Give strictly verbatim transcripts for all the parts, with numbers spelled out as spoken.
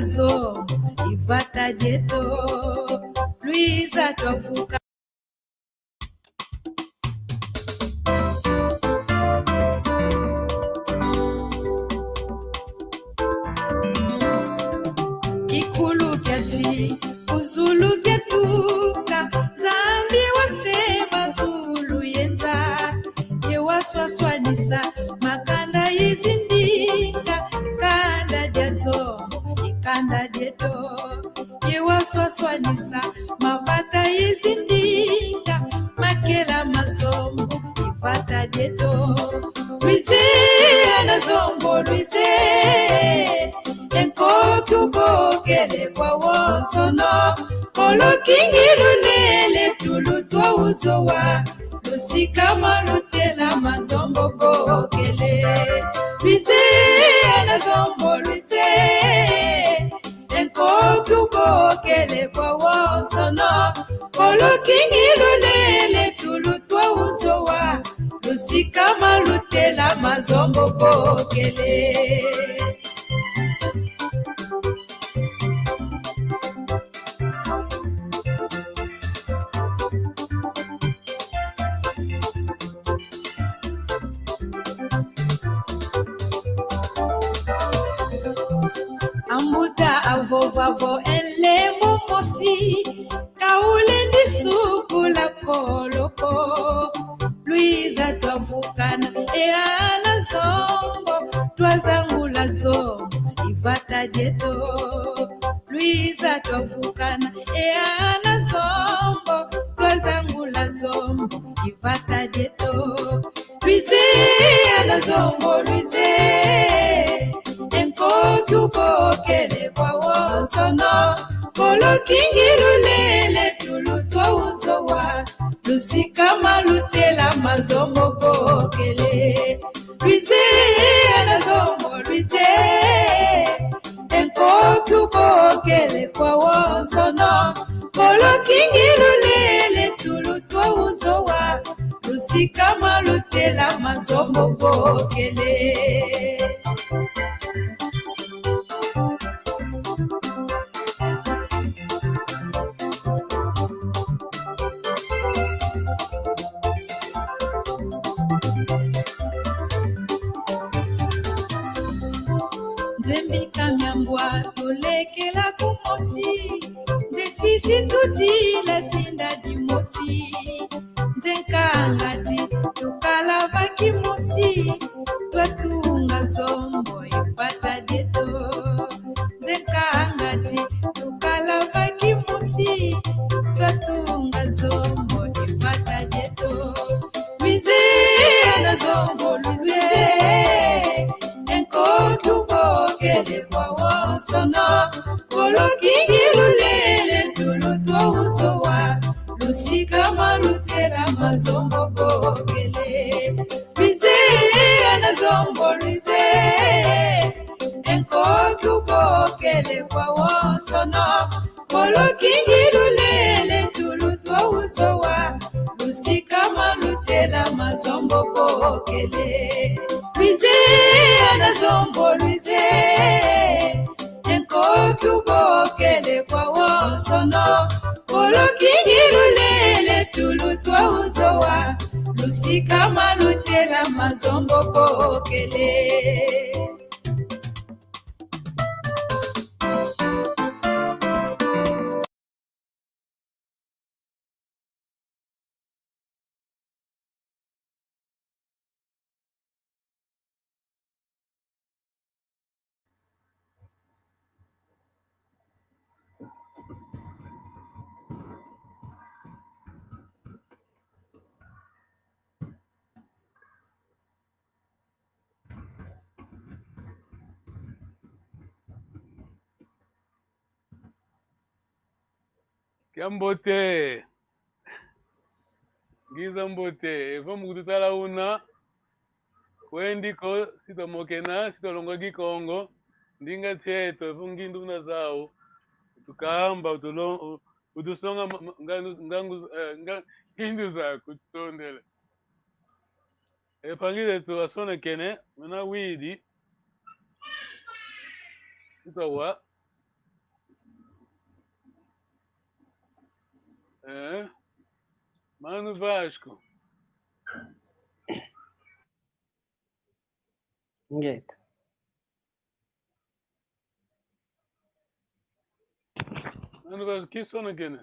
Zombo i vata dieto, lwiza twavuka. Kikulu kia nsi ku zulu kiatuka, Nzambi wasema zulu ye nza, ye waswaswanisa makanda yizi ndinga, kanda dia Zombo i kanda dieto. Ye waswaswanisa mavata yizi ndinga, makela ma Zombo i vata dieto. Lwize, ana Zombo, lwize, e nkoki ubokele kwa wonsono, kolo kingi lulele tulu twa uzowa, lusikama lutelama Zombo bokele. Lwize, ana Zombo, lwize, e nkoki ubokele kwa wonsono, kolo kingi lulele tulu twa uzowa, lusikama lutelama Zombo bokele. Ambuta avova vo e nlembo mosi, ka ulendi sukula poloko. Lwiza twavukana, e ana Zombo, twazangula Zombo i vata dieto. Lwiza twavukana, e ana Zombo, twazangula Zombo i vata dieto. Lwize, ana Zombo, lwize, e nkoki ubokele kwa wonsono, kolo kingi lulele tulu twa uzowa, lusikama lutelama Zombo bokele. Lwize, ana Zombo, lwize, e nkoki ubokele kwa wonsono, kolo kingi lulele tulu twa uzowa, lusikama lutelama Zombo bokele. Nze mbika mia mbwa tulekela kumosi, nze tisi tudila sinda dimosi. Nze nkangati tukala va kimosi, twatunga Zombo i vata dieto. Nze nkangati tukala va kimosi, twatunga Zombo i vata dieto. Lwize, ana Zombo, lwize, e nkoki ubokele kwa wonsono, kolo kingi lulele tulu twa uzowa, lusikama lutelama Zombo bokele. Lwize, ana Zombo, lwize, e nkoki ubokele kwa wonsono, kolo kingi lulele tulu twa uzowa, lusikama lutelama Zombo bokele. Lwize, ana Zombo, lwize, e nkoki ubokele kwa wonsono, kolo kingi lulele tulu twa uzowa, lusikama lutelama Zombo bokele. Kiambote. Ngiza mbote. Evo mu kututala una, kwendi ko, si twamokena, si twalongwa Kikongo, ndinga tieto, evo ngindu una zau, utukamba, utulo-, u-, utusonga ma-, ma-, ngandu, ngangu, eh, nga-, ngindu zaku, tutondele. E mpangi zetu wasonekene, muna widi, si twawa, Eh? Mano Vasco. Ingeta. Mano Vasco, kisonekene?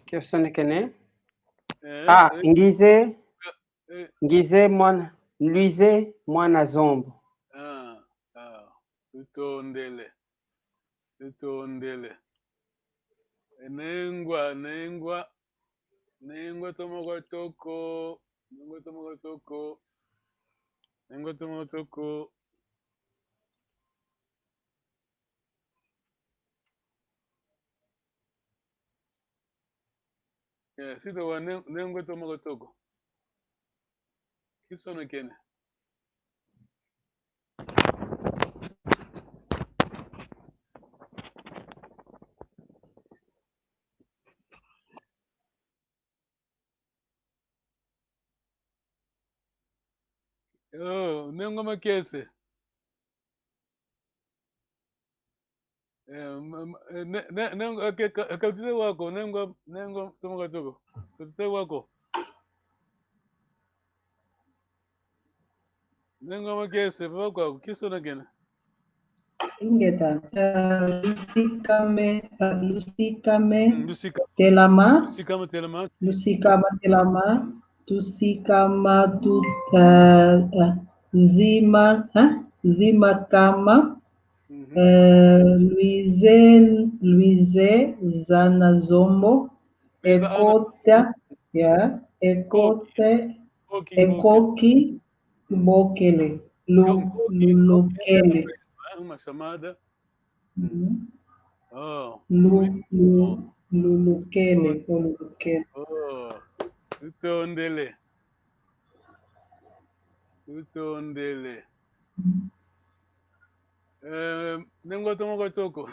Kisonekene? Eh, ah, eh, ngize, eh, ngize mwana, ngize mwana Zombo. Ah, ah, tutondele. Tutondele. E nengwa, nengwa, nengwa toma kwa toko, nengwa toma kwa toko, nengwa toma kwa toko. Eh, sita wa ne-, nengwa toma kwa toko. Kisonekene. Oh, nengwa makese. Eh, ma-, ma-, eh, ne-, ne-, nengwa, eh, ke-, ka-, ka tutete wako, nengwa, nengwa toma kwa toko. Ka tutete wako. Nengwa makese, papa kwaku, kisonekene? Ingeta, eh, lusikame, eh, lusikame, mm, lusika-, telama. Lusikame telama. Lusikame telama. Tusikama tu-, eh, eh, zima, eh, zima tama. Mhm. Eh, luize, luize zana Zombo. Luize ana. Ekota, ya, ekote, koki, koki, koki, bokele, lu-, nkoki, lulukele. Eh, uma chamada. Mhm. Oh, lu-, muito bom. Lu-, lulukele, oh, o lulukele. Oh, tutondele. Tutondele. Eh, nengwa toma kwa toko.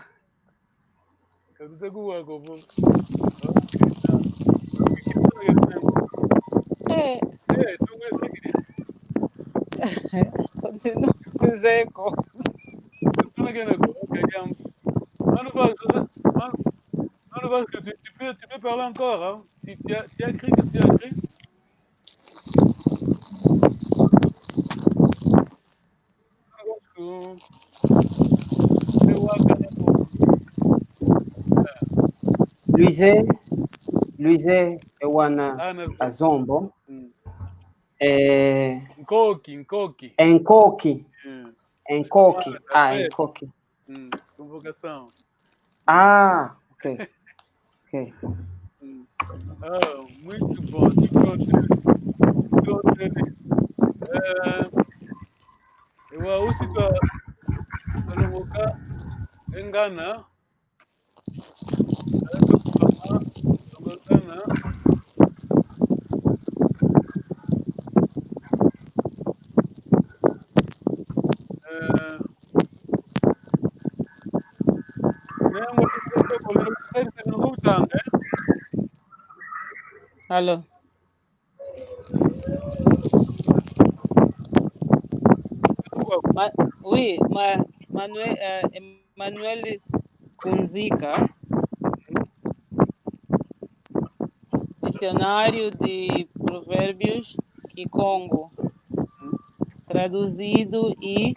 Ka tutete kuwa ko vo. Eh. Eh, tu me saki. Continua kuzeko. Continua kena ko, kajam. Mano Vasco, mano, mano Vasco, tu, tu peux, tu peux parler encore, hein? Si tu as, tu as écrit, qu'est-ce que tu as écrit? Luize, luize e wana a Zombo. Mm. Eh, nkoki, nkoki. E nkoki. Mm. E nkoki. Ah, ah, e nkoki. Mm. Convocação. Ah, ok. Ok. Hum. Ah, muito bom. Muito bom. Muito bom. Eh, eu, a usi tua, tua longoka, engana. Eh, tua longoka, eh, Alô. Ma-, oui, ma-, Manuel, eh, Emmanuel Kunzika. Dicionário de Provérbios Kikongo, traduzido e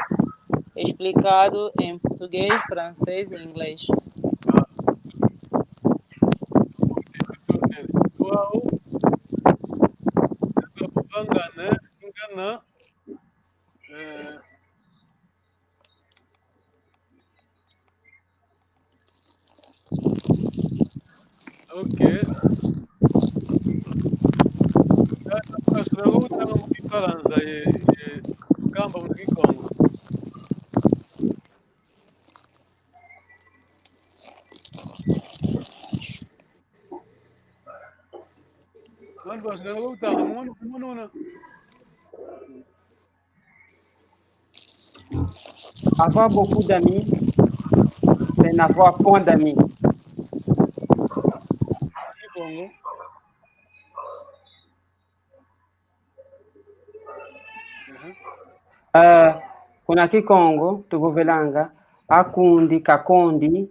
explicado em português, francês e inglês. Ok. Sasa, sasa, utanga mu Kifalansa, ye, ye, kamba mu Kikongo. Mano Vasco, utanga, mano, mano, mano. Avoir beaucoup d'amis, c'est n'avoir point d'amis. Kikongo. Mhm. Eh, kuna Kikongo tuvovelanga: akundi kakondi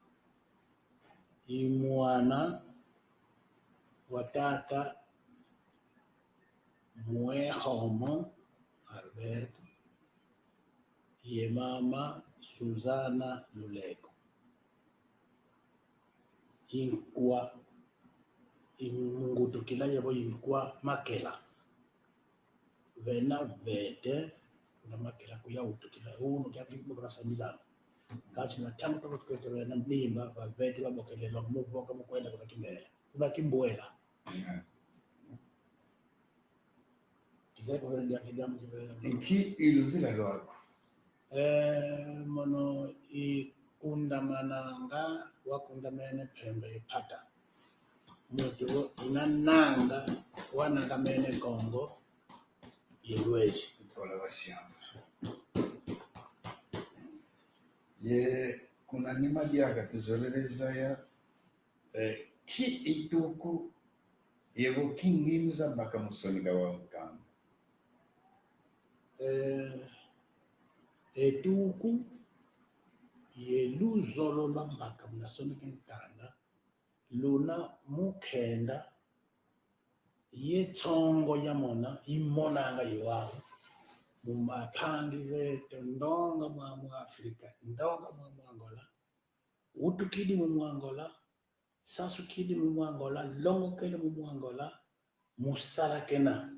I mwana wa tata Mwehomo Alberto ye mama Suzana Luleko. I nkwa, i ngutukila yavo i nkwa Makela. Vena vete, kuna Makela kuya utukila, unu kia kuli kubokela sambizana. Kati na tangu toko tukwete vena mbimba, vavete vabokele lo muvoka mukwenda kuna Kimbele, kuna Kimbwela. Kizeko vena dia kidiambu kivena. Inki i luvila lwaku? Eh, mono ikundamananga, wakundamene mpembe ipata. Muntu ina nanga, wanangamene Kongo ye lwezi. Mpolo wa siamba. Ye kuna nima diaka tuzolele zaya, eh, ki ituku yevo ki ngindu zabaka mu soneka wa nkanda. Eh, etuku ye luzolo lwambaka muna soneka nkanda, luna mu nkenda ye nsongo yamona, imonanga yo awu, mu mpangi zeto, ndonga mwa mu Afrika, ndonga mwa mu Angola, utukidi mu Angola, sansukidi mu Angola, longokele mu Angola, mu sala kena.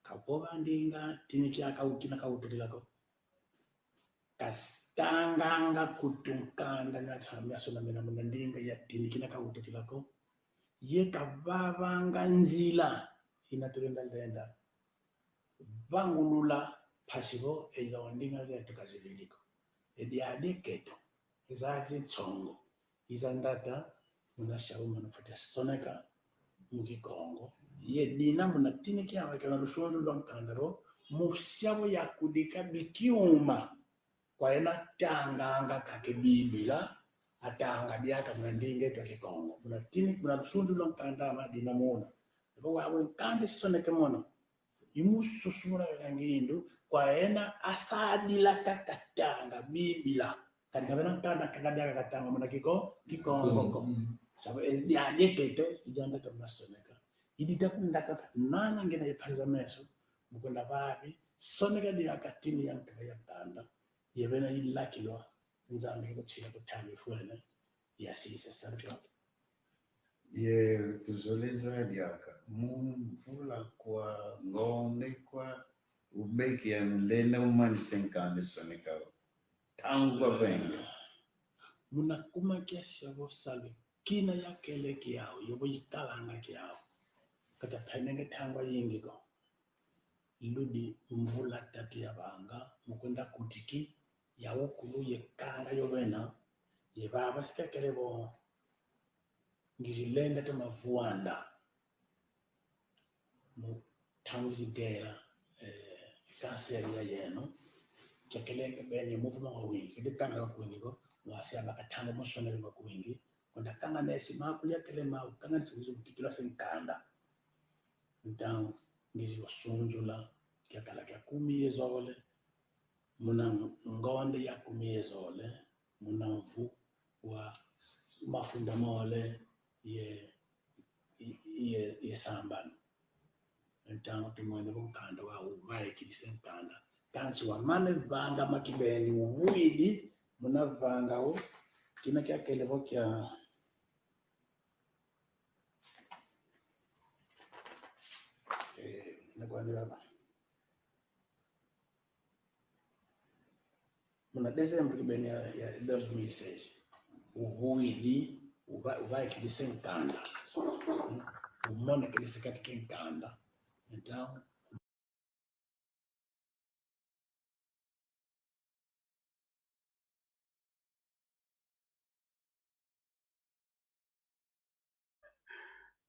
Kavova ndinga tini kiaka ukina kautukila ko. Katanganga nkutu nkanda na tsamia sona mena muna ndinga ya tini kina kautukila ko. Ye kavavanga nzila ina tulenda lenda. Vangulula mpasi vo eza wa ndinga zeto kazilili ko. Edi adi keto. Eza zi nsongo. Iza ndata, muna sia vo muna fwete soneka mu Kikongo. Ye dina muna tini kiama kia na lusunzu lwa nkanda vo, mu sia vo yakudika bikiuma. Kwa ena tanganga kaka Bibila, atanga diaka muna ndinga eto Kikongo. Muna tini, muna lusunzu lwa nkanda ama dina muna. Vo wa, wa nkanda soneke muna. Imususumuna wena ngindu, kwa ena asadila kaka katanga Bibila. Kadi kavena nkanda kaka diaka katanga muna Kiko-, Kikongo ko. Mm. Savo ezi dia, dia kete, idi andata muna soneka. Idi takundaka nana ngina ye mpasi za meso, mu kwenda vavi, soneka diaka tini ya nkaka ya nkanda, ye vena ilakilwa, Nzambi kutila kutami fwene, ya sisa santu. Ye tuzolele zaya diaka, mu mvula kwa, ngonde kwa, ubeki ya mulenda umanise nkanda soneka. Ntangu kwa venge. Muna kuma kia sia vo salu, kina yakele kiau, yovo ikalanga kiau. Kata penenge ntangu yingi ko. Ludi mvula tatu yavanga, mu kwenda kutiki, ya ukulu ye kanga yo vena, ye vava sikakele vo, ngizi lenda toma vwanda. Mu ntangu zigera, eh, kanseri ya yeno, kiakelenge beni muvuma wa wingi, kidi kanga wa wingi ko, wasi aba katanga musoneri wa wingi, kwenda kanga nesi makuli akele mau, kanga nesi wizi mukitula se nkanda. Ntangu, ngizi wasunzula, kiakala kia kumi ye zole, muna ngonde ya kumi ye zole, muna mvu wa mafunda mole ye, ye, ye sambanu. Ntangu tumwene vo nkanda wa uvaikidi se nkanda. Kansi wamane vanga makibeni uwidi, muna vanga u, kina kiakele vo kia, eh, nakwani baba. Muna dezembro kibeni ya, ya dois mil e seis. Uhuidi, uva-, uvaikidi se nkanda. Umonekidi se kati ki nkanda. Então,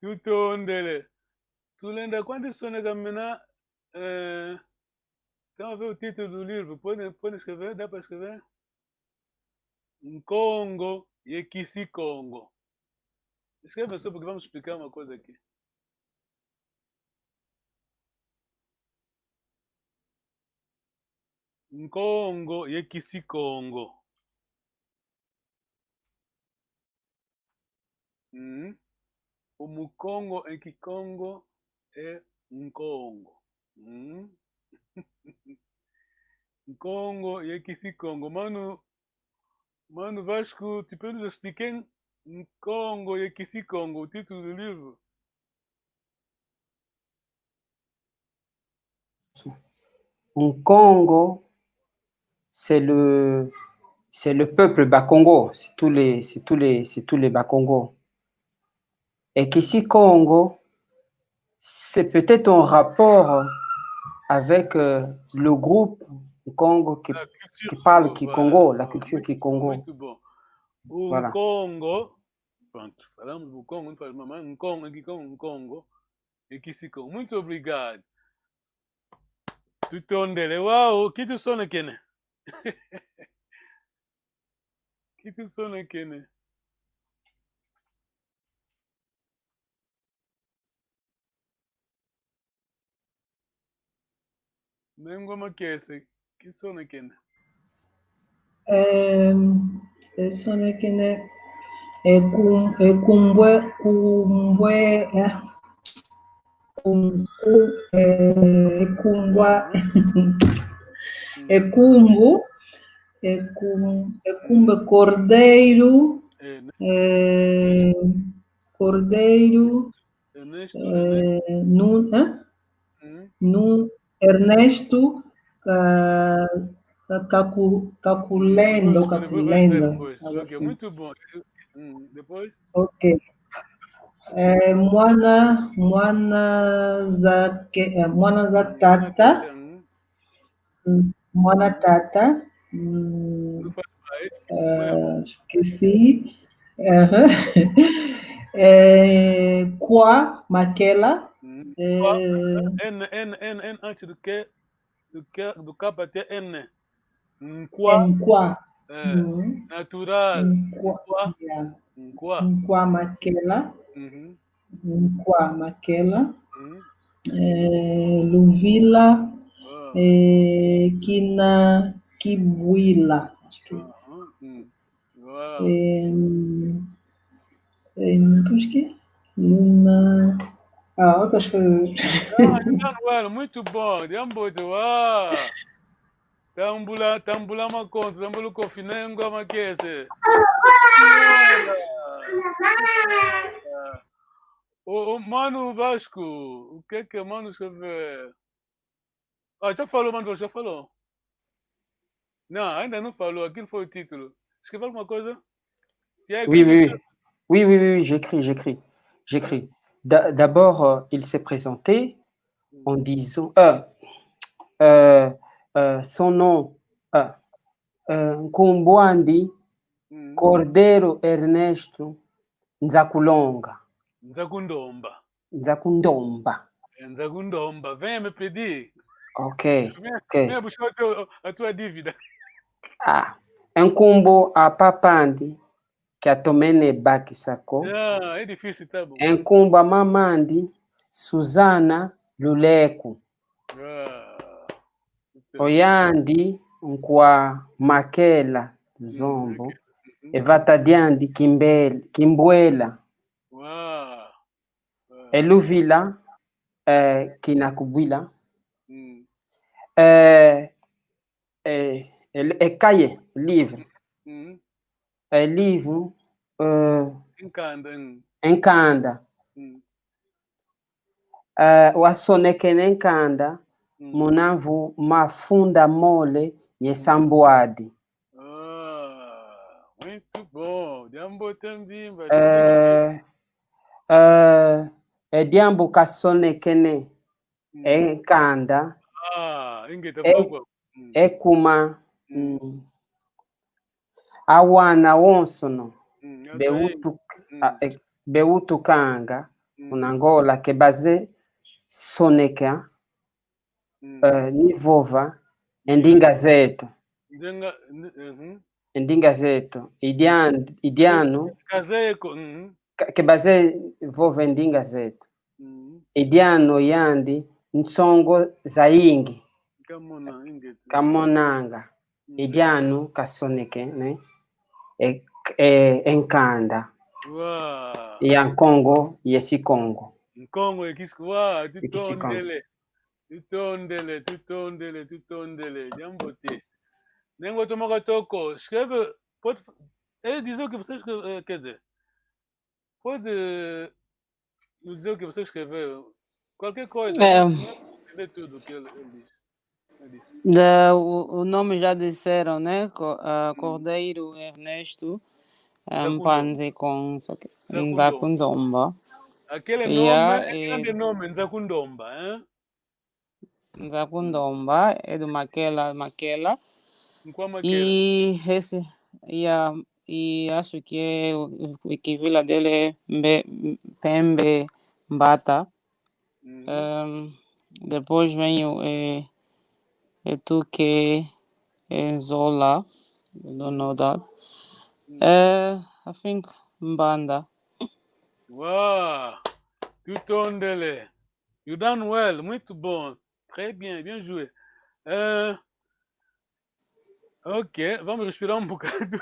tutondele. Tulenda kwandi soneka mina, eh, tem a ver o título do livro. Pode, pode escrever? Dá pra escrever? Nkongo ye Kisi Kongo. Escreve só porque vamos explicar uma coisa aqui. Nkongo ye Kisi Kongo. Mm. O Mukongo, e Kikongo, e Nkongo. Mm. Nkongo ye Kisikongo. Mano, mano Vasco, tu peux nous expliquer Nkongo ye Kisikongo, o título do livro? Nkongo, c'est le, c'est le peuple Bakongo, c'est tous les, c'est tous les, c'est tous les Bakongo. E Kisikongo, c'est peut-être en rapport avec, euh, le groupe Nkongo qui, qui parle Kikongo, la culture Kikongo. Muito bom. Voilà. Nkongo, pronto, falamos do Congo, não fala mais Nkongo, Kikongo, Nkongo, e Kisikongo. Muito obrigado. Tutondele, wau, kitusonekene. Kitusonekene. Nengwa makese, kisonekene. Em, esonekene, ekum-, ekumbwe, kumbwe, eh, kum-, ku-, eh, ekumbwa, ekumbu, ekum-, ekumbu e cordeiro, eh, cordeiro, eh, nu-, eh? Nu-, Ernesto Ka-, Ka-, Kaku-, Kakulendo, Kakulendo, algo assim. Muito bom. Hum, depois? Ok. Eh, mwana, mwana za ke-, eh, mwana za tata. Mm, mwana tata. Mm, eh, esqueci. Aham. Eh, Kwa Makela. Mm. Eh, N, N, N, N antes do que, do que, do K até N. Nkwa. Nkwa. Eh, natural. Nkwa. Nkwa. Yeah. Nkwa. Nkwa Makela. Mhm. Nkwa Makela. Mhm. Eh, Luvila. Ah. Eh, Kina Kibwila. Acho que é isso. Aham. Mm. Wow. Em, em, depois que? Luna. Ah, outras coisas. Ah, então, bueno, muito bom. Diambote, wow. Tambula, tambula makonso, tambula kofi, nengwa makese. O, o, mano Vasco, o que que mano escreveu? Ah, já falou, mano, já falou. Não, ainda não falou, aquilo foi o título. Escreveu alguma coisa? Tiago, oui, oui, oui. Oui, oui, oui, oui, j'écris, j'écris, j'écris. D'a-, d'abord, euh, il s'est présenté en disant, euh, euh, euh, son nom, euh, euh, nkumbu andi, mm, Cordeiro Ernesto Nzakulonga. Nzakundomba. Nzakundomba. Eh, Nzakundomba. Vem me pedir. Ok, ok. Vem buscar a tua, a tua dívida. Ah, e nkumbu a papandi, kiatomene bakisa ko. Ah, é difícil, tá bom. E nkumbu a mamandi, Suzana Luleku. Ah. Oyandi nkwa Makela Zombo. Mm, okay. Mhm. E vata diandi Kimbel-, Kimbwela. Wow. Wow. E Luvila, eh, Kina Kubwila. Mm. Eh, eh, e, e kaye, livre. Mm. E livre, eh, e nkanda, mm, e nkanda. Mm. Eh, wasonekene nkanda, mm, muna mvu Mafunda Mole ye, mm, Sambuadi. Ah, muito bom. Diambote mvimba. Eh, eh, e diambu kasonekene, mm, e nkanda. Ah, ingeta, e, kwa, kwa. Mm. E kuma, mm, mm, awana wonsono, mm, bewutuk-, mm, a, e, bewutukanga, mm, kuna Ngola, ke bazeye soneka, mm, eh, ni vova e ndinga zeto. Ndinga, ndi-, mhm. E ndinga zeto. I dian-, i dianu. Kazeye ko, mhm. Ka-, ke bazeye vova e ndinga zeto. Mm. I dianu yandi, nsongo zayingi kamona, ingeta, kamonanga. Mm. I dianu kasonekene, e, e, e nkanda. Wa. Ya Nkongo ye Sikongo. Nkongo ye Kisikongo. Wa, ye Kisikongo. Tutondele. Tutondele, tutondele, tutondele. Diambote. Nengwa Toma Kwatoko. Escreve, pode, eh, dizer o que você escreve, eh, quer dizer, pode, eh, nos dizer o que você escreveu? Qualquer coisa. É. Não é pra escrever tudo que ele, ele diz. Ele disse. Da, o, o nome já disseram, né? Co-, ah, Hum. Cordeiro Ernesto, ah, Nzaku Ndomba. Mpanzi com, só que, Nzaku Nzaku Ndomba. Ndomba. Aquele nome, yeah, é grande nome, Nzaku Ndomba, hein? Nzaku Ndomba, é do Makela, Makela. Nkwa Makela. E esse, yeah, e acho que é o, o que vila dele é Mbe-, Pembe Mbata. Uhum. Ehm, depois vem o, eh, Etuke, eh, Zola, I don't know that. Uhum. Eh, I think Mbanda. Uau! Tutondele. You done well, muito bom. Très bien, bien joué. Eh, ok, vamos respirar um bocado.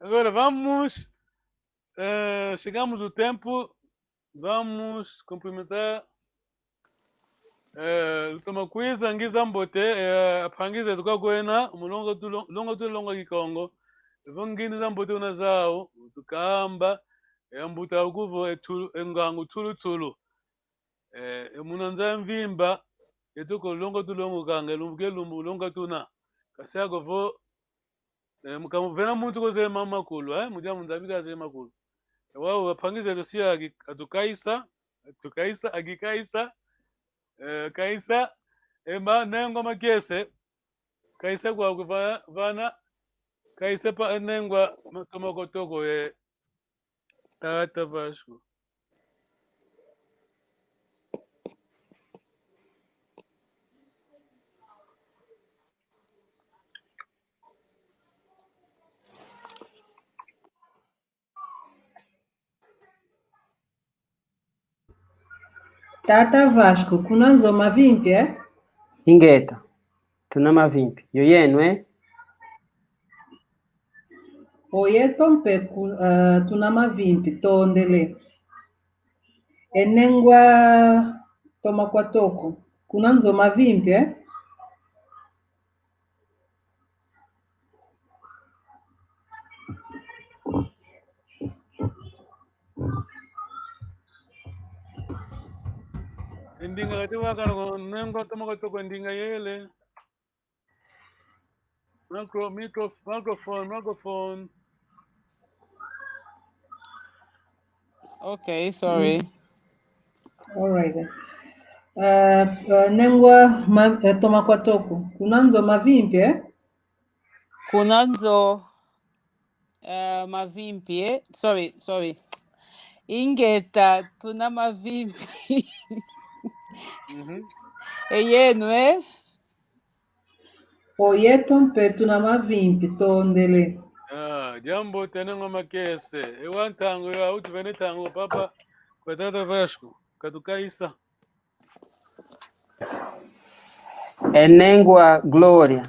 Agora vamos, eh, chegamos ao tempo, vamos cumprimentar, eh, lutoma kwiza, ngiza mbote, eh, ampangi zeto kwa kwena, mulonga tu lo-, longa tu longa Kikongo. Evo ngini za mbote una zau, tukamba, eh, ambuta ukuvo, eh, tulu, eh, ngangu tulu tulu. Eh, e muna nza mvimba, yeto ko longa tulongokanga, lumbu ke lumbu longa tuna. Kasi ako vo, eh, mu-, ka muvena muntu ko zeye makulu, eh, mu diambu Nzambi kazeye makulu. E wau, ampangi zeto sia aki-, atukaisa, atukaisa, akikaisa, eh, kaisa, e ma nengwa makese, kaisa kwa kuvana, vana, kaisa pa nengwa ma-, Toma Kwatoko, eh, Tata Vasco. Tata Vasco, kuna nzo mavimpi, eh? Ingeta, tuna mavimpi. Yo yenu, eh? Oyeto mpe ku-, eh, tuna mavimpi, tondele. E nengwa Toma Kwatoko, kuna nzo mavimpi, eh? E ndinga kati wakana ko, nengwa Toma Kwatoko e ndinga yele. Micro, micro, microphone, microphone. Okay, sorry. Mm. All right. Uh, uh, nengwa ma-, eh, Toma Kwatoko. Kuna nzo mavimpi, eh? Kuna nzo, eh, mavimpi, eh? Sorry, sorry. Ingeta, tuna mavimpi. Mhm. E yenu, eh? Oyeto mpe tuna mavimpi, tondele. Ah, diambote, nengwa makese. E wa ntangu yo, autuvene ntangu, papa, kwa Tata Vasco, katukaisa. E nengwa Gloria,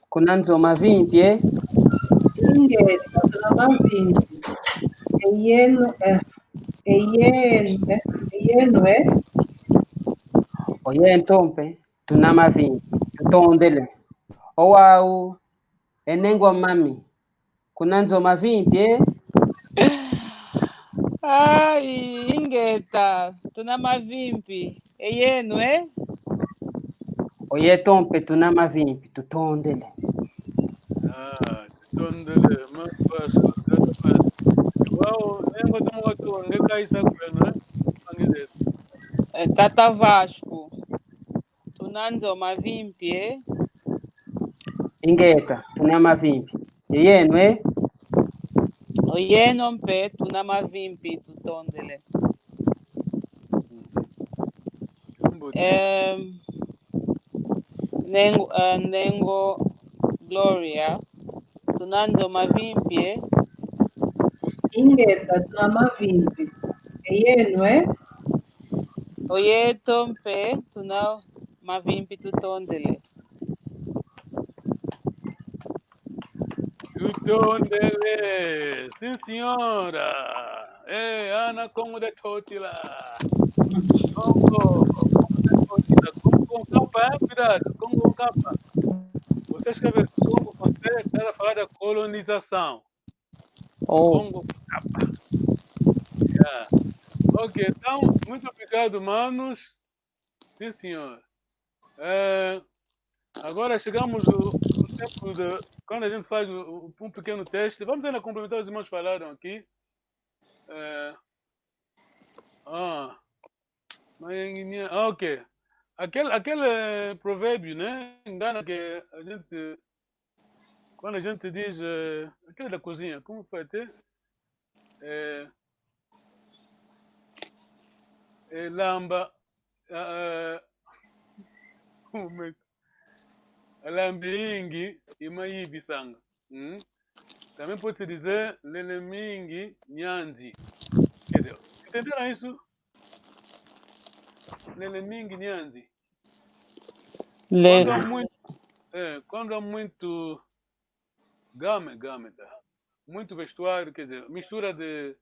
kuna nzo mavimpi, eh? Ingeta, tuna mavimpi. E yenu, eh, e yenu, eh, e yenu, eh? Oyeto mpe tuna mavimpi, tutondele. O wau, e nengwa mami, kuna nzo mavimpi, eh? Ai, ingeta, tuna mavimpi. E yenu, eh? Oyeto mpe tuna mavimpi, tutondele. Ah, tutondele, mapasa, mapasa. Wau, nengwa Toma Kwatoko, nge kaisa kwenu, eh? Angeze. Eh, Tata Vasco. Tuna nzo mavimpi, eh? Ingeta, tuna mavimpi. E yenu, eh? Oyeno mpe tuna mavimpi, tutondele. Em, nengo, eh, nengo Gloria. Tuna nzo mavimpi, eh? Ingeta, tuna mavimpi. E yenu, eh? Oyeto mpe tuna mavimpi, tutondele. Tuto Tondele. Sim, senhora. Eh, Ana Kongo da Totila. Kongo, Kongo da Totila. Kongo com capa, hein? Cuidado, Kongo com capa. Você escreve Kongo com C, tá a falar da colonização. Oh. Kongo com capa. Yeah. Ok, então, muito obrigado, manos. Sim, senhor. É, agora chegamos no, no tempo de, quando a gente faz o, o, um pequeno teste. Vamos ainda complementar, os irmãos falaram aqui. É, ah, mas, ah, ok. Aquele, aquele eh, provérbio, né? Engana que a gente, quando a gente diz, eh, aquele da cozinha, como foi até? É, é lamba, ah, ah, como é que, lamba ingi, ima ibisanga. Hum? Também pode-se dizer, lele mingi, nyanzi. Quer dizer, entenderam isso? Lele mingi, nyanzi. Le- Quando há muito, é, quando há muito game, game, tá? Muito vestuário, quer dizer, mistura de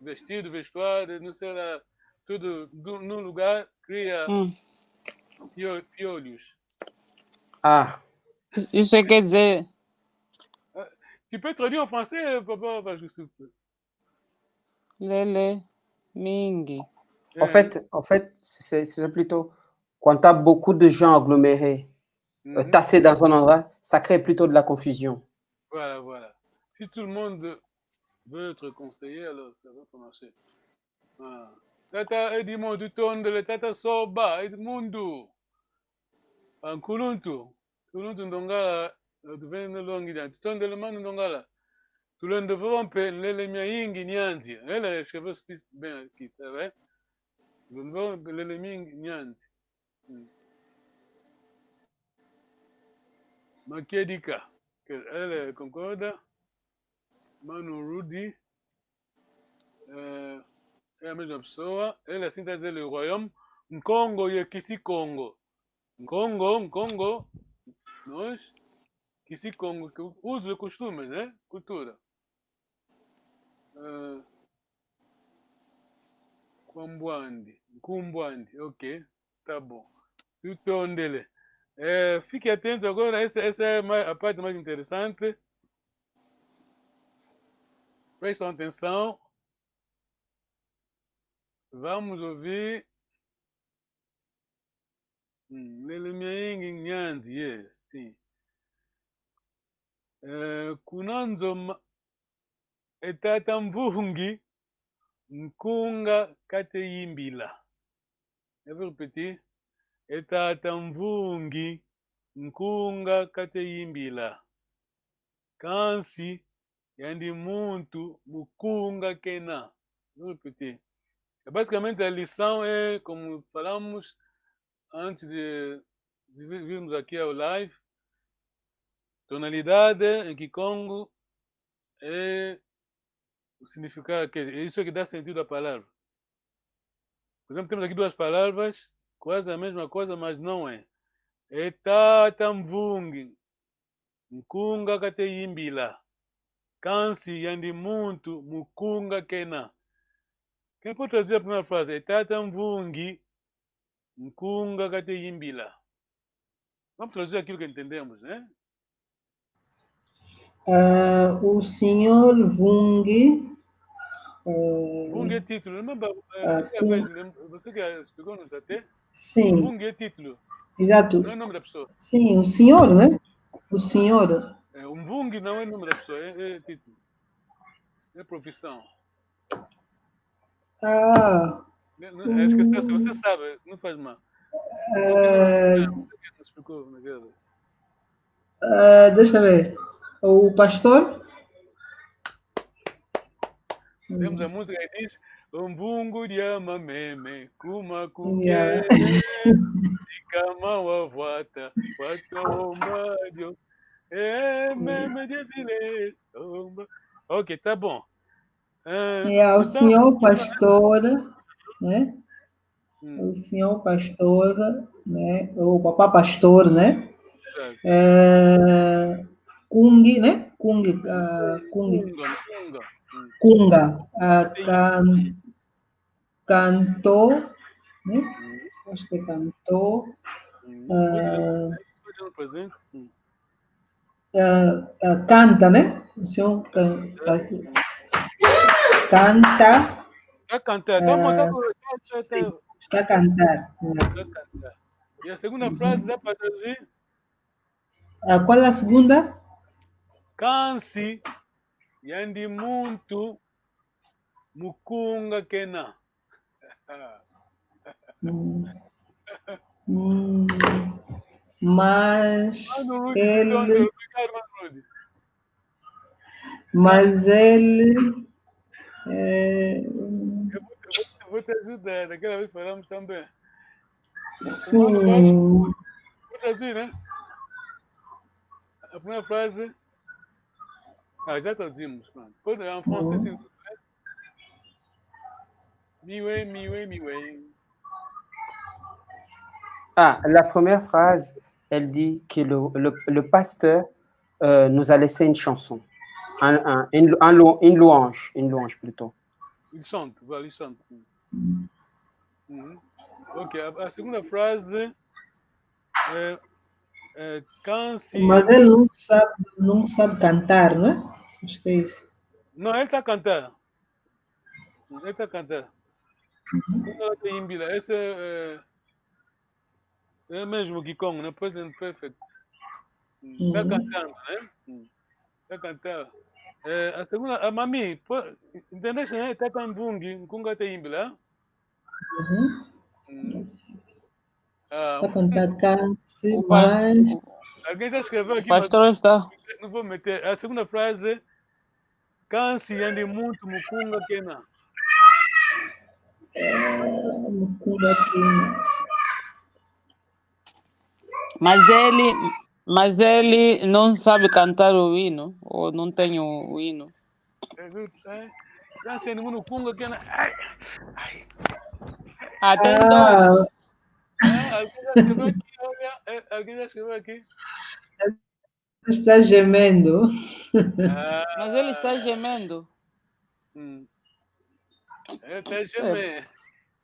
vestido, vestuário, não sei lá, tudo do, num lugar, cria Hum. pio- piolhos. Ah, Isso quer dizer, Tu peux traduire en français, papa, parce que c'est... Lele mingi. En fait, en fait, c'est c'est plutôt quand t'as beaucoup de gens agglomérés, euh, Mhm. tassés dans un endroit, ça crée plutôt de la confusion. Voilà, voilà. Si tout le monde veut être conseillé, alors ça va pas marcher. Ah. Tata Edmond, tutondele, tata Soba, Edmundo. Ah, nkuluntu, nkuluntu Ndongala, eh, tuvene longi dia. Tutondele mano Ndongala. Tulendo vova mpe nlele miayingi nyanzi. Ele escreveu bien aqui, tá bem? Tulendo vova mpe nlele miayingi nyanzi. Hmm. Makiedika. Que ele concorda. Mano Rudy. Eh, é a mesma pessoa. Ele assim tá a dizer le royaume. Nkongo ye Kisi-Kongo. Nkongo, Nkongo. Nós. Kisi-Kongo, que uso e costume, né? Cultura. Eh, Kwambwandi, Nkumbwandi, ok, tá bom. Tutondele. Eh, fique atento agora, essa, essa é mais, a parte mais interessante. Prestem atenção. Vamos ouvir. Mm, nlele miayingi nyanzi, yes, sim. Eh, kuna nzo ma-, e tata Mvungi, nkunga kate yimbila. Je vais répéter. E tata Mvungi, nkunga kate yimbila. Kansi yandi muntu mukunga kena. Je vais répéter. É basicamente a lição é, como falamos antes de, de vi-, virmos aqui ao live, tonalidade em Kikongo é o significado, quer dizer, é isso que dá sentido à palavra. Por exemplo, temos aqui duas palavras, quase a mesma coisa, mas não é. E tata Mvungi, nkunga kate yimbila. Kansi yandi muntu mukunga kena. Quem pode traduzir a primeira frase? E tata Mvungi, nkunga kate yimbila. Vamos traduzir aquilo que entendemos, né? Ah, o senhor Vungi, eh, Vungi é título, lembra? Eh, ah, aquela vez, lembra? Você que explicou-nos até? Sim. Vungi é título. Exato. Não é nome da pessoa. Sim, o senhor, né? O senhor. É, o Mvungi não é nome da pessoa, é, é título. É profissão. Ah. Não, não, esqueceu, se você sabe, não faz mal. Ah, não explicou, não quero. Ah, deixa eu ver. O pastor? Temos a música que diz: "Ombungu dia mameme, kuma kukele, ikama wavwata, watomba dio, eh, meme dia vile, tomba." Ok, tá bom. É, o senhor pastor, né? Hum. O senhor pastor, né? O papá pastor, né? Certo. É, Kungi, né? Kunga, ah, kunga. Kunga, kunga. Hum. Kunga, ah, tem can-, cantou, né? Hum. Acho que é cantou. Hum. Ah, pode dizer, por exemplo. Hum. Ah, ah, canta, né? O senhor can-, canta. Está a cantar, está a montar, ah, está, está, sim, está a cantar. Está a cantar. E a segunda frase dá para traduzir? Ah, qual é a segunda? Kansi yandi muntu mukunga kena. Hum. Hum. Mas ele, mas ele, é, eu vou, eu vou, eu vou te ajudar, daquela vez falamos também. Sim. Vou traduzir, né? A primeira frase. Ah, já traduzimos, pronto. Pode, en français, s'il vous plaît. Miwe, miwe, miwe. Ah, la première phrase, elle dit que le, le, le pasteur, euh, nous a laissé une chanson. Un, un, une, un lou-, une louange, une louange plutôt. Il chante, voilà, il chante. Mhm. Ok, a, a segunda frase, é, é, kansi. Mas ele não sabe, não sabe cantar, né? Acho que é isso. Não, ele tá a cantar. Ele tá a cantar. Uhum. Ele tá a imbila. Esse é, é, é mesmo Kikongo, né? Present perfect. Tá cantando, né? Tá a cantar. É, a segunda, a mami, pô, entendeste, né? Tata Mbungi, nkunga te imbila. Uhum. Hum. Ah, tá a cantar kansi, o pa-, mas o, alguém já escreveu aqui, pastor mas está. Não vou meter. A segunda frase, kansi yandi muntu mukunga kena. Ah, mukunga kena. Mas ele, mas ele não sabe cantar o hino, ou não tem o hino. É, é. Kansi yandi muntu mukunga kena. Ai, ai. Ah, tem dois. Ah, alguém já escreveu aqui, olha, é, alguém já escreveu aqui. Está gemendo. Ah. Mas ele está gemendo. Hum. Ele está gemendo. É.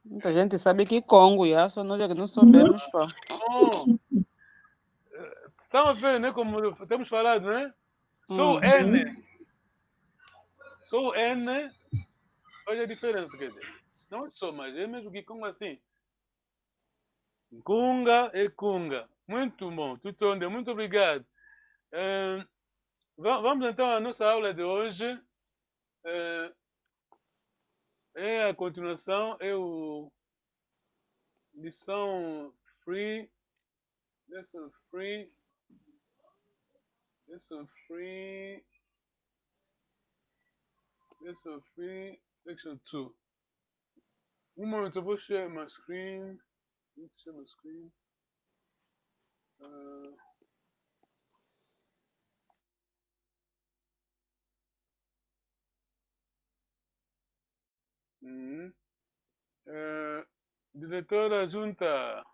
Muita gente sabe Kikongo, já, só nós é que não sabemos, pá. Bom, eh, estamos a ver, né, como temos falado, né? Só o N. Só o N faz a diferença, quer dizer. Não é só, mas é mesmo Kikongo assim. Nkunga e kunga. Muito bom, Tutonde, muito obrigado. Eh, va-, vamos então à nossa aula de hoje. Eh, é a continuação, é o lição three, lesson three, lesson three, lesson three, section two. Um momento, eu vou share my screen. Deixa eu share my screen. Ah. Uhum. Eh, diretora junta.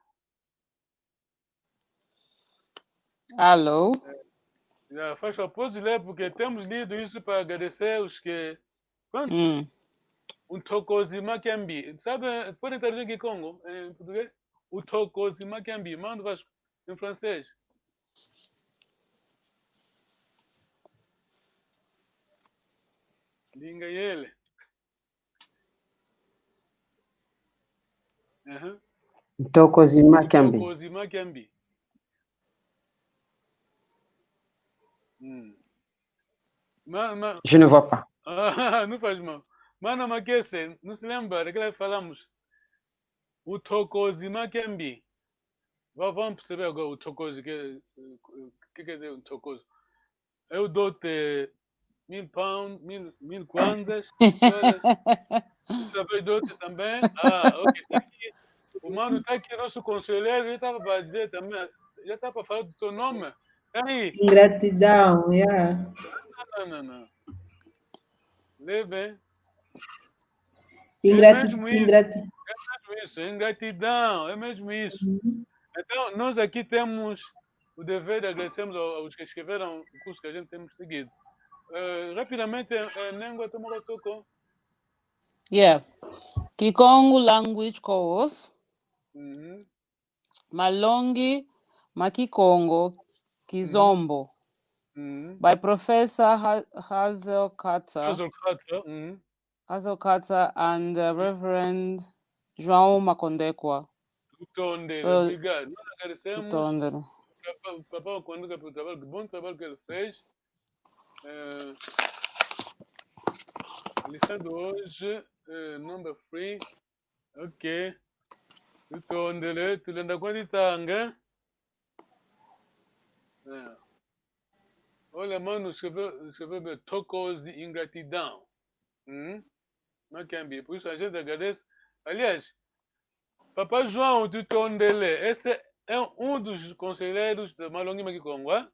Alô? Eh, já faz favor de ler, porque temos lido isso para agradecer os que, pronto. Hum. Unthokozi makiambi. Sabe, pode traduzir em Kikongo, em português? Unthokozi makiambi. Manda, vai, em francês. Ndinga yele. Aham. Unthokozi makiambi. Unthokozi makiambi. Hum. Ma-, ma-, je ne vois pas. Ah, não faz mal. Mana Makese, não se lembra daquela que falamos? Unthokozi makiambi. Va-, vamos perceber agora unthokozi, que, que quer dizer unthokozi. Eu dou-te mil pounds, mil, mil kwanzas. Outra vez dou-te também. Ah, ok, tá aqui. O mano tá aqui, nosso conselheiro, ele tava pra dizer também, já tá pra falar do teu nome. Tá aí. Ingratidão, yeah. Não, não, não, não. Lê bem. Ingrati-, é mesmo isso. Ingrati-, é mesmo isso, ingratidão, é mesmo isso. Uhum. Então, nós aqui temos o dever de agradecermos ao-, aos que escreveram o curso que a gente temos seguido. eh, rapidamente, eh, Nengwa, toma kwa toko. Yeah. Kikongo language course. Mhm. Malongi ma Kikongo, Kizombo. Mhm. By Professor Ha-, Hazel Carter. Hazel Carter, mhm. Hazel Carter and, uh, Reverend João Makondekwa. Tutondele, so, obrigado. Nós agradecemos, tutondele, Papa, Papa Makondekwa pelo trabalho, que bom trabalho que ele fez. Eh, a lição de hoje, eh, number three. Ok. Tutondele, tulenda kwa ditanga. Eh. Olha, mano, escreveu, escreveu bem, tokozi, ingratidão. Hum? Makembe, por isso a gente agradece. Aliás, Papa João, tutondele, esse é um dos conselheiros de Malongi ma Kikongo, hein?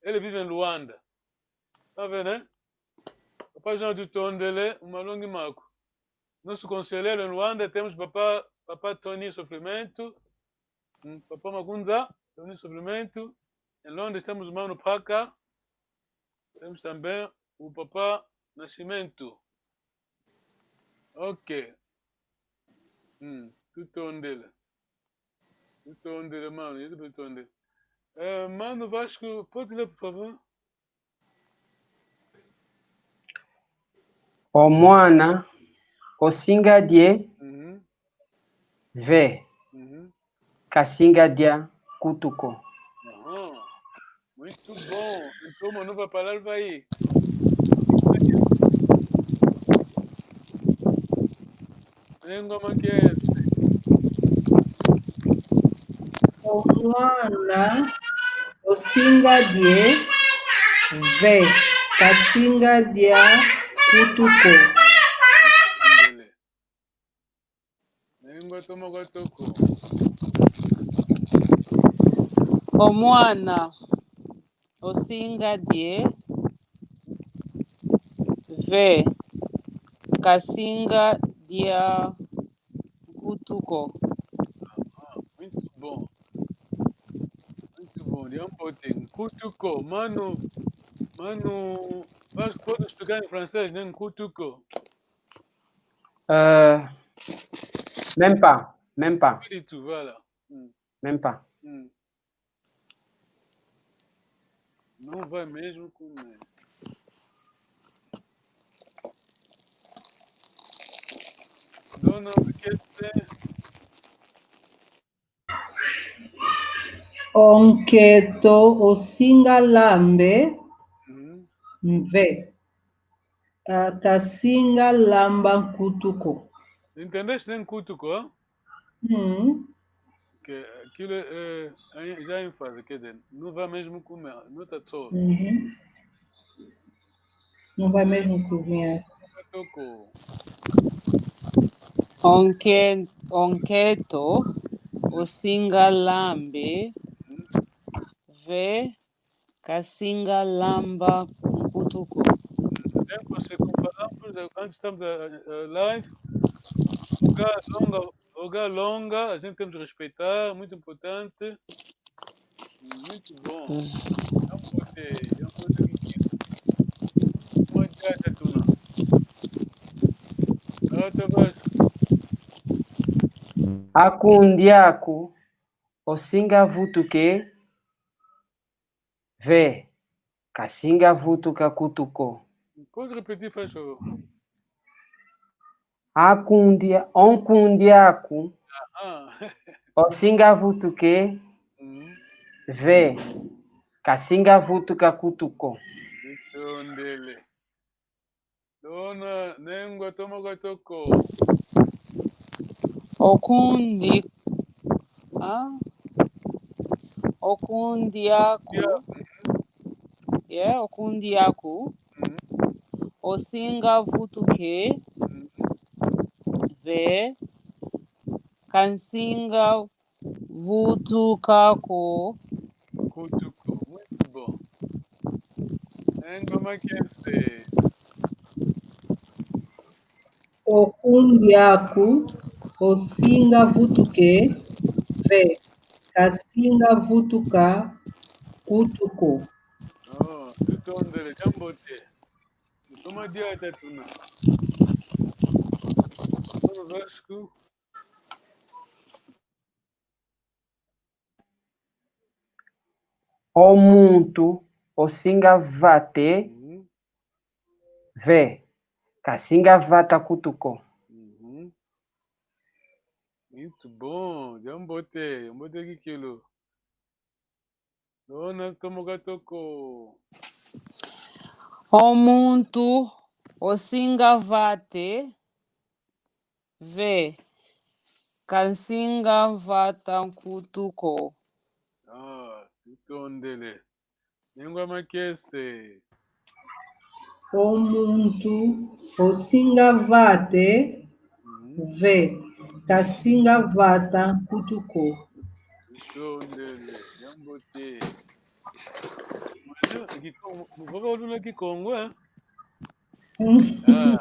Ele vive em Luanda. Tá vendo, né? Papa João, tutondele, malongi maku. Nosso conselheiro em Luanda, temos Papa, Papa Tony Sofrimento, hum, Papa Makunza, Tony Sofrimento. Em Londres temos o Mano Paca. Temos também o Papa Nascimento. Ok. Hum, tutondele. Tutondele, mano, yetu tutondele. Eh, mano Vasco, pode ler, por favor? O mwana, osinga die, uhum, ve, uhum, kasinga dia kutuko. Aham. Muito bom. Então, uma nova palavra aí. Nengwa Makese. O mwana, osinga die, ve, kasinga dia kutuko. Nengwa, toma kwa toko. O mwana, osinga die, ve, kasinga dia nkutuko. Ah, muito bom. Muito bom. Diambote, nkutuko. Mano, mano, mas pode explicar em francês, né? Nkutuko. Euh, même pas, même pas. Pas du tout, voilà. Hmm. Même pas. Hmm. Não vai mesmo comer. Dona Marquete. O nkento osinga lambe, uhum, mve. Ah, kasinga lamba nkutuko. Entendeste, né, nkutuko, hein? Uhum. Que aquilo é, é, já em fase, quer dizer, não vai mesmo comer, não tá só. Uhum. Não vai mesmo cozinhar. O nke-, o nkento osinga lambe, ve, kasinga lamba nkutuko. Tempo, se compararmos, antes estamos a, a live, o lugar longa, o lugar longa, a gente tem de respeitar, muito importante. Muito bom. Hum. Não pode, não pode mentir. Não adianta tu não. Ah, tá bom. Akundi aku, osinga vutuke, ve, kasinga vutuka kutuko. Pode repetir, faz favor. Akundi, o nkundi aku, ah, osinga vutuke, uhum, ve, kasinga vutuka kutuko. Tutondele. Dona Nengwa, toma kwa toko. Okundi, ah? Okundi aku. Yeah. Yeah, okundi aku. Mm. Osinga vutuke. Mm. Ve, kansinga vutuka ko. Kutuko, muito bom. Nengwa Makese. Okundi aku, osinga vutuke, ve, kasinga vutuka kutuko. Oh, tutondele, diambote. Toma dia tatuna. Toma Vasco. O muntu osinga vata, uhum, ve, kasinga vata nkutu ko. Uhum. Muito bom, diambote, diambote kikilu. Dona, tomoka toko. O muntu osinga vata, ve, kansinga vata nkutu ko. Ah, tutondele. Nengwa Makese. O muntu osinga vata, uhum, ve, kasinga vata nkutu ko. Tutondele, diambote. Mwana, Kikongo, muvova uluna Kikongo, eh? Mm. Ah.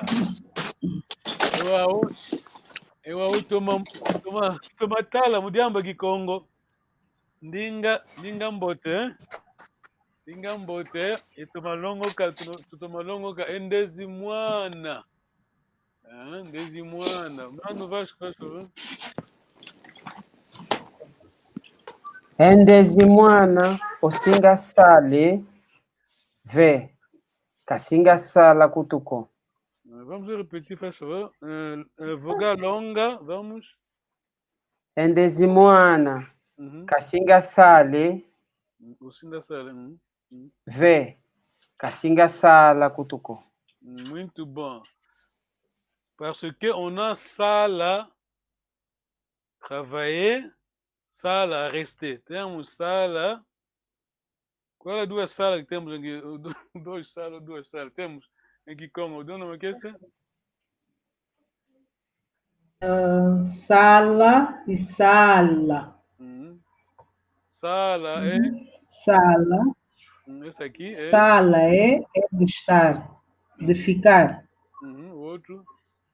Ewa, o-, ewa, utoma, utoma, utoma tala mu diamba Kikongo. Ndinga, ndinga mbote, eh? Ndinga mbote, itoma longoka, tu-, tutoma longoka, e ndezi mwana. Eh, ndezi mwana. Mano Vasco, Vasco, eh? E ndezi mwana, osinga sala, ve, kasinga sala nkutu ko. Eh, vamos repetir, faz favor. Eh, eh, vogal longa, vamos. E ndezi mwana, uhum, kasinga sala. Mm, osinga sala, uhum. Uhum. Ve, kasinga sala nkutu ko. Mm, muito bom. Parce que on a sala, travailler, sala, rester. Temos sala, qual é duas salas que temos aqui? Du-, dois salas, duas salas. Temos em Kikongo, dona Makese? Ah, sala e sala. Uhum. Sala é? Uhum. Sala. Hum, esse aqui é? Sala é, é de estar, de ficar. Uhum. O outro?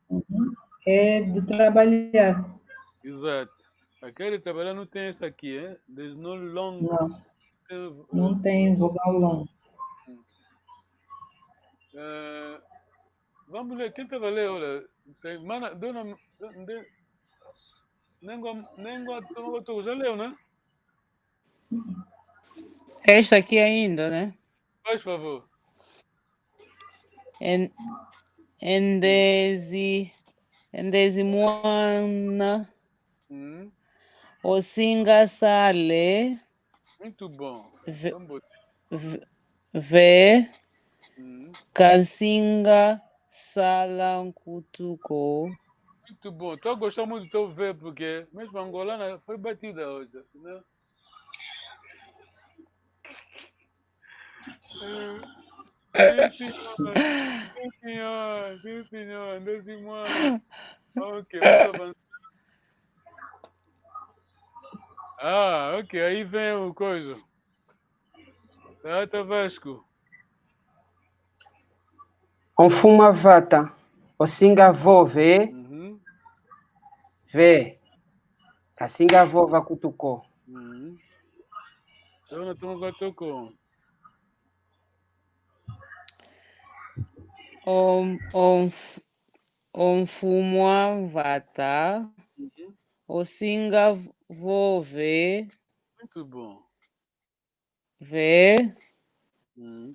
Uhum. É de trabalhar. Exato. Aquele trabalhar não tem esse aqui, é? There's no long. Não. Tem vo-, não tem vogal long. Hum. Eh, vamos ler. Quem tava a ler, olha, semana, dona, de, Nengwa, Nengwa, toma outro, já leu, né? Esta aqui ainda, né? Faz favor. En-, e ndezi, e ndezi mwana. Hum. Osinga sala. Muito bom. Ve-, então, boa. Ve-, ve, hum, kasinga sala nkutu ko. Muito bom. Tô a gostar muito do teu ver, porque mesmo angolana foi batida hoje, né? Eh, sim, senhor. Sim, senhor. Sim, senhor. Ndezi mwana. Ok, vamos avançar. Ah, ok. Aí vem o coisa. Tata Vasco. O mfumu a vata, osinga vova. Uhum. Ve, kasinga vova nkutu ko. Uhum. Então, nós estamos a tocar. O, o mf-, o mfumu a vata, uhum, osinga vova. Muito bom. Ve. Hum.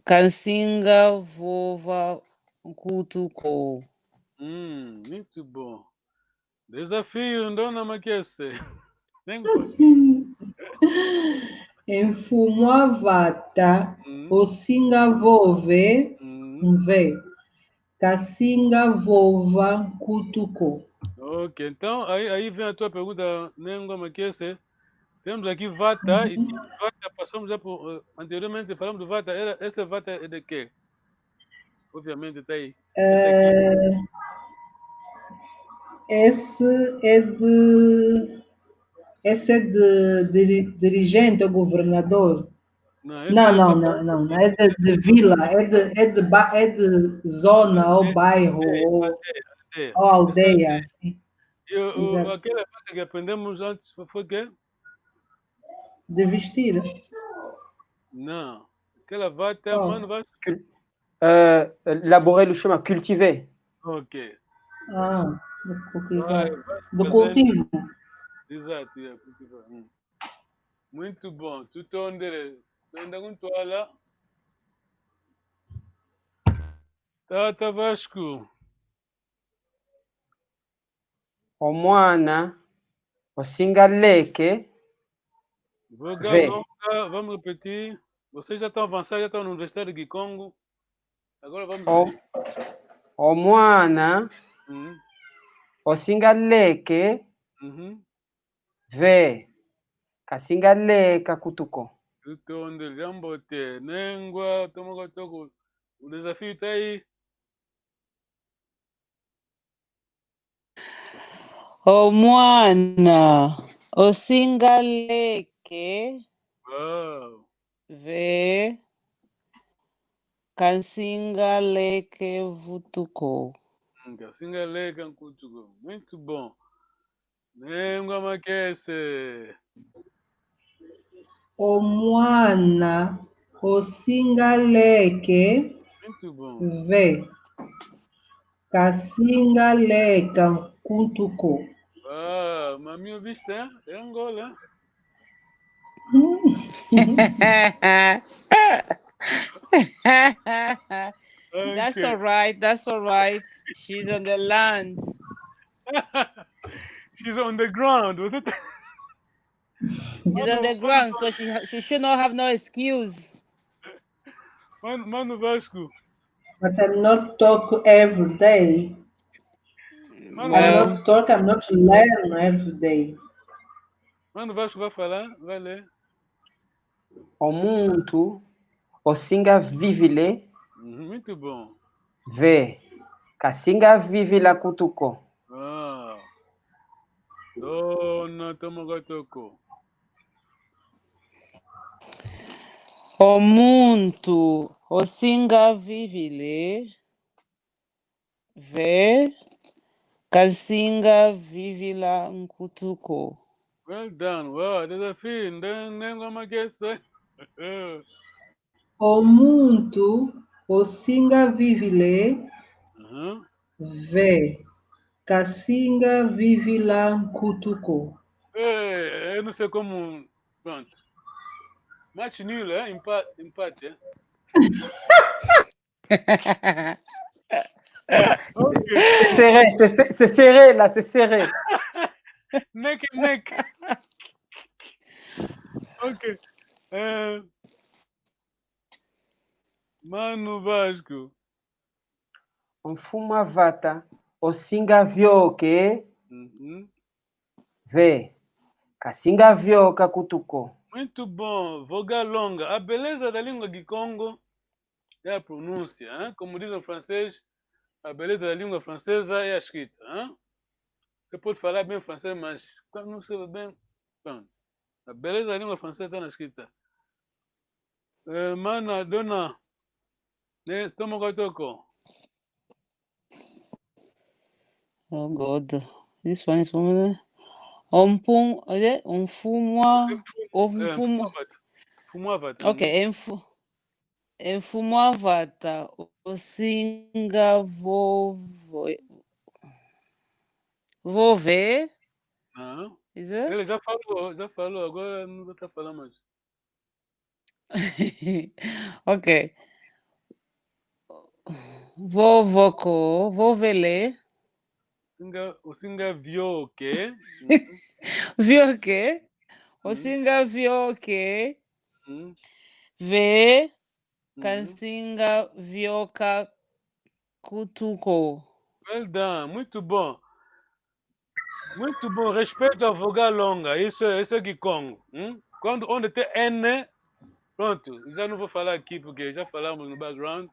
Kansinga vova nkutu ko. Hum, muito bom. Desafio, dona Makese. Nem co- E mfumu a vata, hum, osinga vova, hum, ve. Kasinga vova nkutu ko. Ok, então aí, aí vem a tua pergunta, Nengwa Makese. Temos aqui vata, e, uhum, vata, passamos já por, eh, anteriormente falamos de vata, era, essa vata é de quê? Obviamente tá aí. Eh, esse é de, esse é de diri-, dirigente ou governador. Não, não, não, não, não, é de, de vila, é de, é de ba-, é de zona, ou bairro, ou, ou aldeia. Sim. E o, o, exato, aquela vata que aprendemos antes foi, foi quê? De vestir. Não. Aquela vata, oh, mano, vai. euh, labourer le chemin, cultiver. Ok. Ah, do cultivar. Do cultivo. Exato, yeah, cultivar. Hum. Muito bom. Tutondele. Tenda kuntwala. Tata Vasco. O mwana osinga leke. Voga longa, vamos répéter. Vocês já estão avançados, já estão na Universidade de Kikongo. Agora vamos. O, o mwana osinga leke. Ve, kasinga leka kutu ko. Tutondele, diambote. Nengwa, toma kwa toko. O desafio tá aí. O mwana osinga leke. Ve, kasinga leke vutu ko. Kasinga leka nkutu ko. Muito bom. Nengwa makese. O mwana osinga leke. Ve, kasinga leka nkutu ko. Ah, mami, ouviste, hein? É Angola, hein? That's all right. That's all right. She's on the land. She's on the ground, was it? She's on the ground, so she she should not have no excuse. Mano, Mano Vasco. But I'm not talk every day. Mano, I not talk, I'm not learn every day. Mano Vasco vai falar, vai ler. O muntu osinga vivila. Uhum, muito bom. Ve, kasinga vivila kutu ko. Ah. Dona, toma kwa toko. O muntu osinga vivila. Ve, kasinga vivila nkutu ko. Well done. Wow, desafio. Nde, nengwa makese. O muntu osinga vivila. Ve, kasinga vivila nkutu ko. Eh, eu não sei como. Pronto. Match nul, hein? Empate, empate, hein? C'est serré, c'est serré, là, c'est serré. Neck and neck. Ok. Euh, Mano Vasco. Mfumu a vata osinga vioka. Ve, kasinga vioka kutu ko. Muito bom. Voga longa. A beleza da língua kikongo é a pronúncia, hein? Como diz em francês, a beleza da língua francesa é a escrita, hein? Você pode falar bem francês, mas quando não se bem, pronto. A beleza da língua francesa está na escrita. Eh, mana, dona, né? Toma kwa toko. Oh God. This one is woman. Ompung, eh, umfumwa, omfumwa. Mfumu a vata. Okay, emfu, emfumu a vata, osinga vovo, vove. Ah. Is it? Ele já falou, já falou, agora não tá falando mais. Ok. Vovoko, vovele. Singa, osinga vioka. Vioka. Osinga vioka. Ve, kasinga vioka kutu ko. Well done, muito bom. Muito bom, respeito à vogal longa. Isso é, isso é kikongo. Hum? Quando onde tem N, pronto, já não vou falar aqui porque já falamos no background.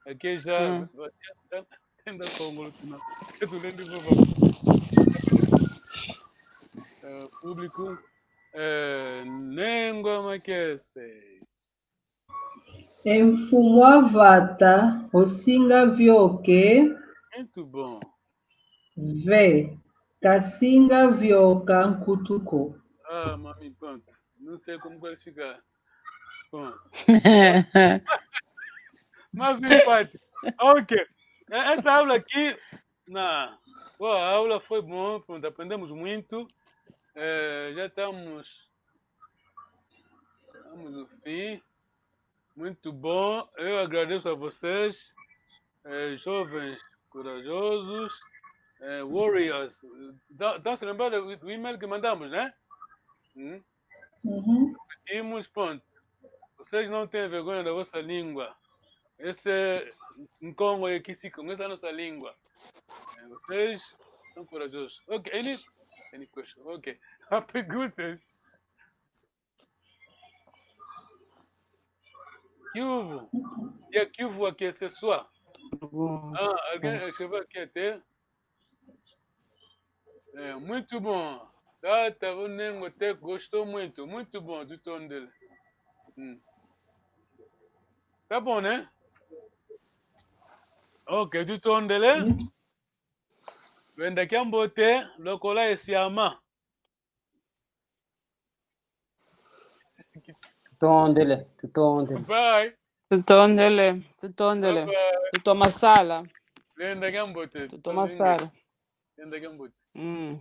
Aqui já, já, já tem da Congo no final. Que tu lembra, por favor. Eh, público, eh, nengwa makese. Emfumu a vata, osinga vioka. Muito bom. Ve, kasinga vioka nkutu ko. Ah, mami, pronto. Não sei como classificar. Bom. Mas um empate. Ok. É, essa aula aqui, na, pô, a aula foi bom, pronto, aprendemos muito. É, já estamos, estamos no fim. Muito bom. Eu agradeço a vocês, é, jovens corajosos, é, warriors. Tá, tá se lembrando do, do e-mail que mandamos, né? Hum? Uhum. Repetimos, pronto. Vocês não têm vergonha da vossa língua. Esse é Nkongo e Kisiko, essa é a nossa língua. É, vocês são corajosos. Ok, any, any question? Ok. Há perguntas? Kiuvu. E a Kiuvu aqui é sexual. Ah, alguém escreveu aqui até. É, muito bom. Tata, o Nengo até gostou muito. Muito bom, tutondele. Hum. Tá bom, né? Ok, tutondele. Wenda kiambote, lokola esiama. Tutondele, tutondele. Bye. Tutondele, tutondele. Bye bye. Tutoma sala. Wenda kiambote. Tutoma sala. Wenda kiambote. Mm.